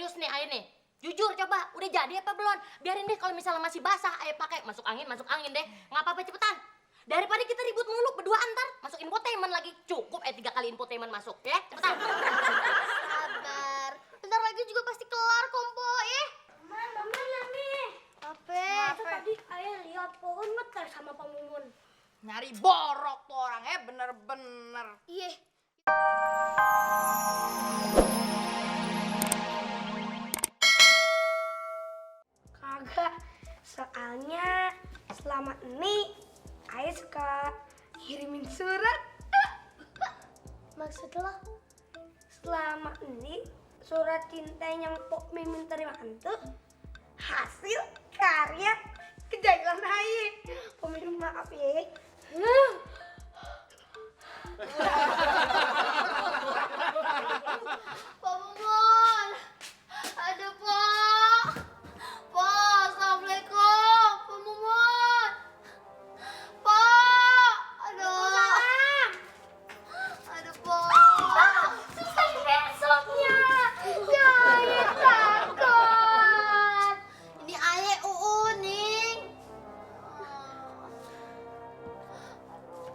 serius nih Ayah nih. Jujur coba, udah jadi apa belum? Biarin deh kalau misalnya masih basah, Ayah pakai masuk angin deh. Nggak apa-apa cepetan. Daripada kita ribut mulu berdua ntar masuk infotainment lagi. Cukup 3 kali infotainment masuk ya. Cepetan. Sabar. Bentar lagi juga pasti kelar kompo ya. Mama nih. Apa? Itu tadi Ayah lihat pohon ngetar sama Pak Mumun. Nyari borok tuh orang bener-bener. Iya. Kagak. Soalnya selama ini Ayah suka kirimin surat. Maksud lo? Selama ini surat cinta yang Pok Mimin terima itu hasil karya kejagoan Ayah. Pok Mimin maaf ya. Pak Mumun. Aduh, Pak. Pak, Assalamualaikum. Pak Mumun. Pak. Aduh. Aduh, Pak. Susah besoknya. Ya, Ayah takut. Ini Ayah Uuning.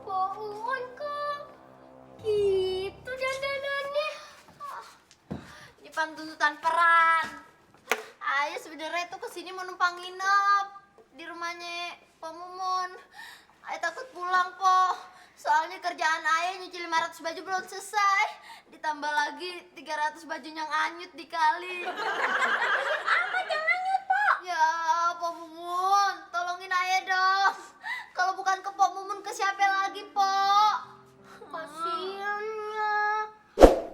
Pak Uun kok gitu dandanannya. Ini tuntutan peran. Ayah sebenarnya tuh kesini mau numpang nginep di rumahnya Pak Mumun. Ayah takut pulang, Po. Soalnya kerjaan Ayah nyuci 500 baju belum selesai. Ditambah lagi 300 baju yang anyut dikali. Apa yang anyut, Po? Ya, Pak Mumun, tolongin Ayah dong. Kalau bukan ke Pak Mumun, ke siapa lagi, Po? Kasiannya.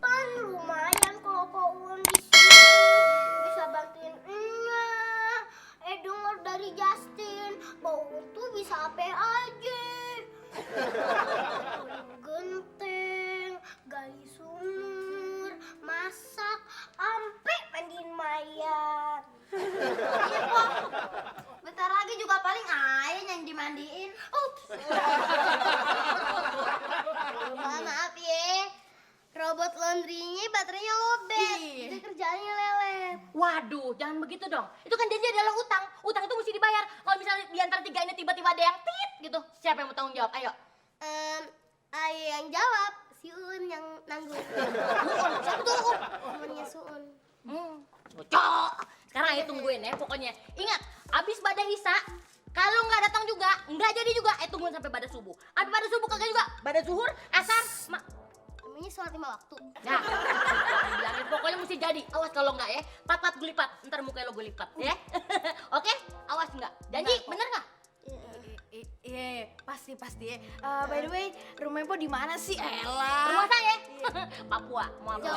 Kan lumayan kalau Pak Uun di sini bisa bantuin Enya. Dengar dari Justin, Pak Uun tuh bisa apa aja. Genting, gali sumur, masak, ampe mandiin mayat. Iya, Po. Bentar lagi juga paling Ayah yang dimandiin. Maaf ya. Robot laundry-nya baterainya lobet. Ih. Jadi kerjaannya lelet. Waduh, jangan begitu dong. Itu kan janji adalah utang. Utang itu mesti dibayar. Kalau misalnya di antara 3 ini tiba-tiba ada yang tit gitu, siapa yang mau tanggung jawab? Ayo. Ayah yang jawab, si Uun yang nanggung. Siapa tuh? Temennya Suun. Cocok. Sekarang ayo tungguin ya pokoknya. Ingat, abis badai Isya, kalau nggak datang juga, nggak jadi juga, tungguin sampai badai subuh. Abis badai subuh kagak juga, badai zuhur, asar, Namanya sholat 5 waktu. Nah, bilangin pokoknya mesti jadi. Awas kalau nggak ya, pat gue lipat. Ntar mukanya lo gue lipat ya. Oke? Awas nggak? Janji, bener nggak? Iya, pasti ya. By the way, rumahnya Po di mana sih? Elah. Rumah saya, Papua. Mau apa?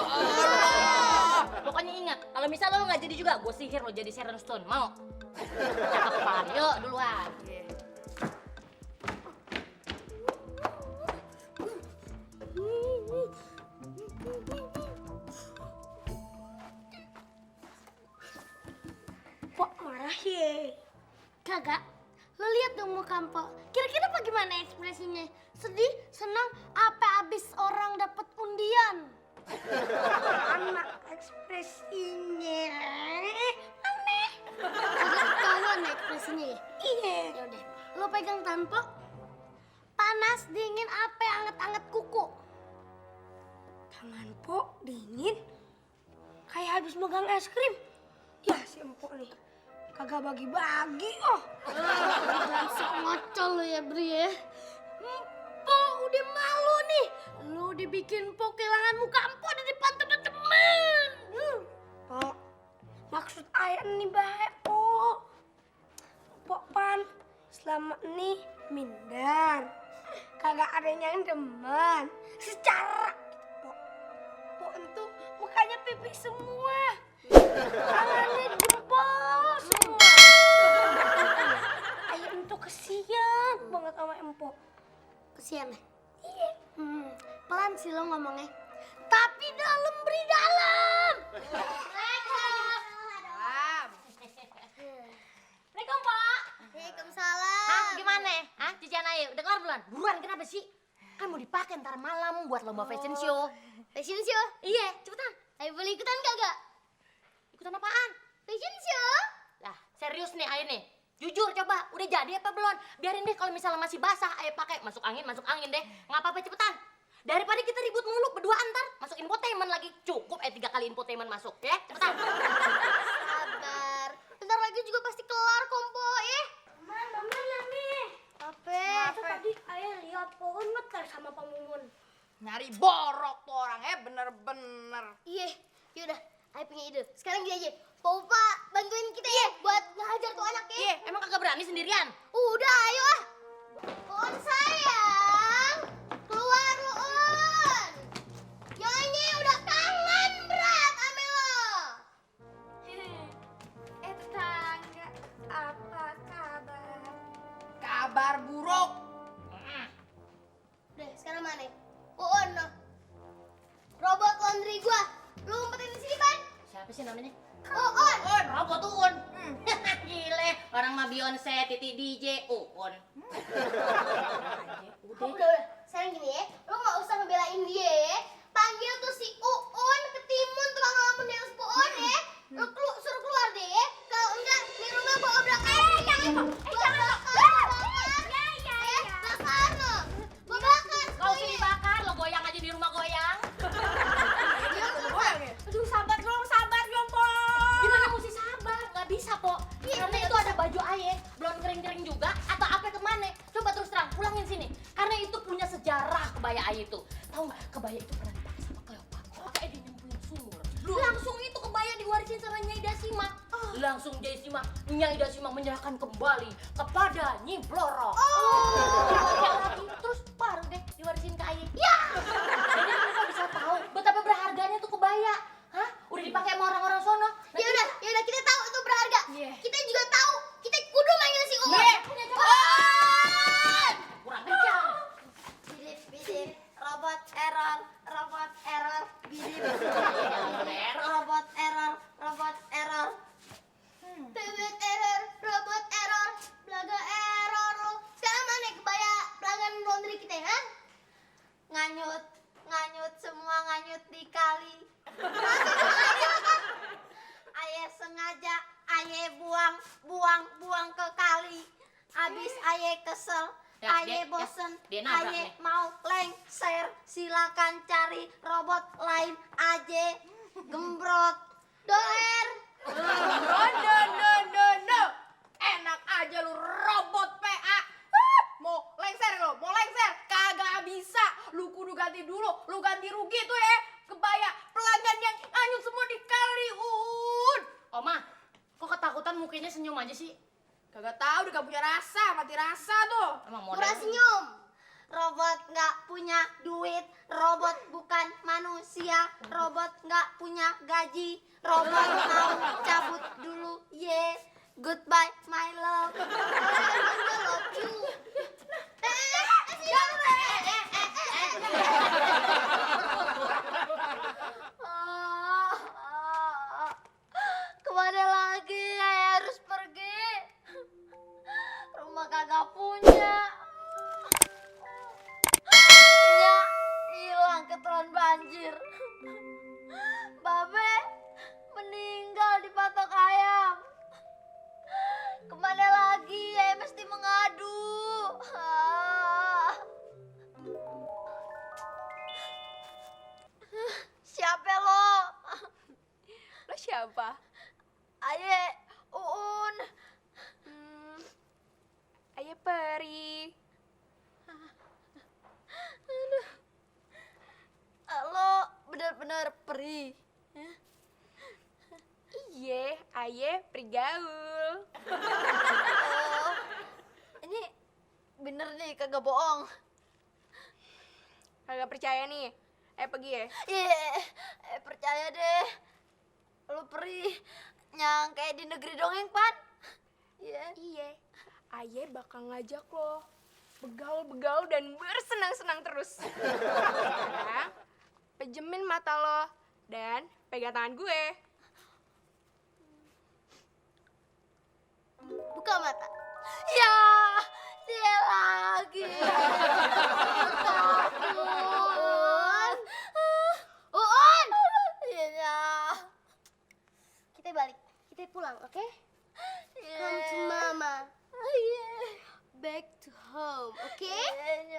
Pokoknya ingat, kalau misal lo nggak jadi juga, gue sihir lo jadi Sharon Stone. Mau? Cakepan, yuk duluan. Pok marah ya. Kagak. Lo lihat dong muka Mpok. Kira-kira bagaimana ekspresinya? Sedih, senang, apa abis orang dapat undian? Anak ekspresinya. Aneh. Kagak ketahuan ekspresinya ya? Iya. Yaudah, lo pegang tangan Pok. Panas, dingin, apa anget-anget kuku? Tangan Pok dingin. Kayak habis megang es krim. Ya si Empok nih. Kagak bagi-bagi oh. Langsung ngocol lo ya Bri ya. Mpok udah malu nih. Lo udah bikin Mpok kehilangan muka Mpok di depan temen-temen. Pok, maksud ayah nih baik Pok. Pok Pan, selama ini minder. Kagak ada yang demen. Secara Pok, Pok itu mukanya pipi semua. Tangannya jempol semua. Ayah itu kesian banget sama Empok. Kesian ya? Iya. Pelan sih lo ngomongnya. Tapi dalam Bri dalam. Assalamualaikum, Pak. Waalaikumsalam. Hah, gimana? Hah, cucian ayo, udah kelar belum? Buruan, kenapa sih? Kan mau dipakai ntar malam buat lomba fashion show. Fashion show? Iya, cepetan. Ayo boleh ikutan kagak? Ikutan apaan? Fashion show. Lah, serius nih Aye nih. Jujur coba, udah jadi apa belum? Biarin deh kalau misalnya masih basah Aye pakai masuk angin deh. Nggak apa-apa cepetan. Daripada kita ribut mulu berdua antar masuk infotainment lagi. Cukup 3 kali infotainment masuk ya. Cepetan. Sabar. Bentar lagi juga pasti kelar kompo ya. Mama nih. Apa? Tadi ayah lihat pohon ngetar sama Pak Mumun. Nyari borok tuh orang bener-bener. Iya, yaudah, ayah punya ide. Sekarang gini aja, Pak Upa bantuin kita ya buat ngajar tuh anak ya. Iya, emang kagak berani sendirian? Udah, ayo ah. Un sayang, keluar lu Un. Nyanyi udah kangen berat ame lo. Tetangga, apa kabar? Kabar buruk. Udah, sekarang mana? Un, robot laundry gua. Lu umpetin di sini, Pan. Siapa sih namanya? Un. Robot Uun. Gile, orang mah Beyonce, Titi DJ, Uun. Udah. Sekarang gini ya, lu gak usah ngebelain dia ya. Panggil tuh si Uun ke timun tukang ngelamun di atas pohon ya. Lu suruh keluar deh ya. Kalau enggak, di rumah gua obrak-abrik. Gua bakar. Ya. Bakar lo. Gua bakar. Kau sini bakar, lo goyang aja di rumah goyang. Aduh, sabar dong, Po. Gimana mesti sabar? Gak bisa, Po. Karena itu ada baju Aye, belum kering-kering juga, atau apa kemana. Coba terus terang, pulangin sini. Karena itu punya sejarah kebaya Aye itu. Tahu nggak, kebaya itu pernah dipakai sama Cleopatra. Makanya dia nyemplung sumur. Langsung itu kebaya diwarisin sama Nyai Dasima. Langsung Nyai Dasima menyerahkan kembali kepada Nyi Blorok. Dipakai lagi, terus baru deh diwarisin ke Aye. Ya! Jadi kamu bisa tahu betapa berharganya tuh kebaya. Hah? Udah dipakai sama orang-orang sono. Nah, Yaudah, kita tahu itu berharga. Iya. Kita juga tahu. Kita kudu manggil si Uun. Iya, punya coba. Kurang kencang. Bidip, robot error, bidip, Robot robot error. Robot error, belaga error lo. Sekarang mana kebaya pelanggan laundry kita ya? Nganyut semua di kali. Aye sengaja, aye buang ke kali. Abis aye kesel, Ya, aye dia- bosen, dia nabrak aye nih. mau lengser. Silakan cari robot lain aja. Gembrot. Doer. No. Enak aja lu robot PA. Mau lengser. Kagak bisa. Lu kudu ganti dulu. Lu ganti rugi tuh ya. Kebaya pelanggan yang anyut semua di kali, Un. Oma, kok ketakutan mukanya senyum aja sih? Kagak tahu, dia gak punya rasa, mati rasa tuh. Emang Murah model. senyum. Robot nggak punya duit, robot bukan manusia, robot nggak punya gaji, robot mau cabut dulu, goodbye my love. I love you. Kemana lagi saya harus pergi? Rumah kagak punya. Hilang ketelan banjir. Babe meninggal dipatok ayam. Kemana lagi ya mesti mengadu. Siapa lo? Lo siapa? Aye, Uun. Ayo peri. Lo bener-bener peri. Iye, aye prigaul. Oh, ini bener nih kagak bohong. Kagak percaya nih. Pergi ya. Percaya deh. Lo peri yang kayak di negeri dongeng, Pan. Iya. Aye bakal ngajak lo begaul-begaul dan bersenang-senang terus. Sekarang, pejemin mata lo dan pegang tangan gue. Buka mata. Ya, dia lagi. Uun. Iya. Kita balik. Kita pulang, oke? Come to mama. Oh, iya. Back to home, oke? Iya,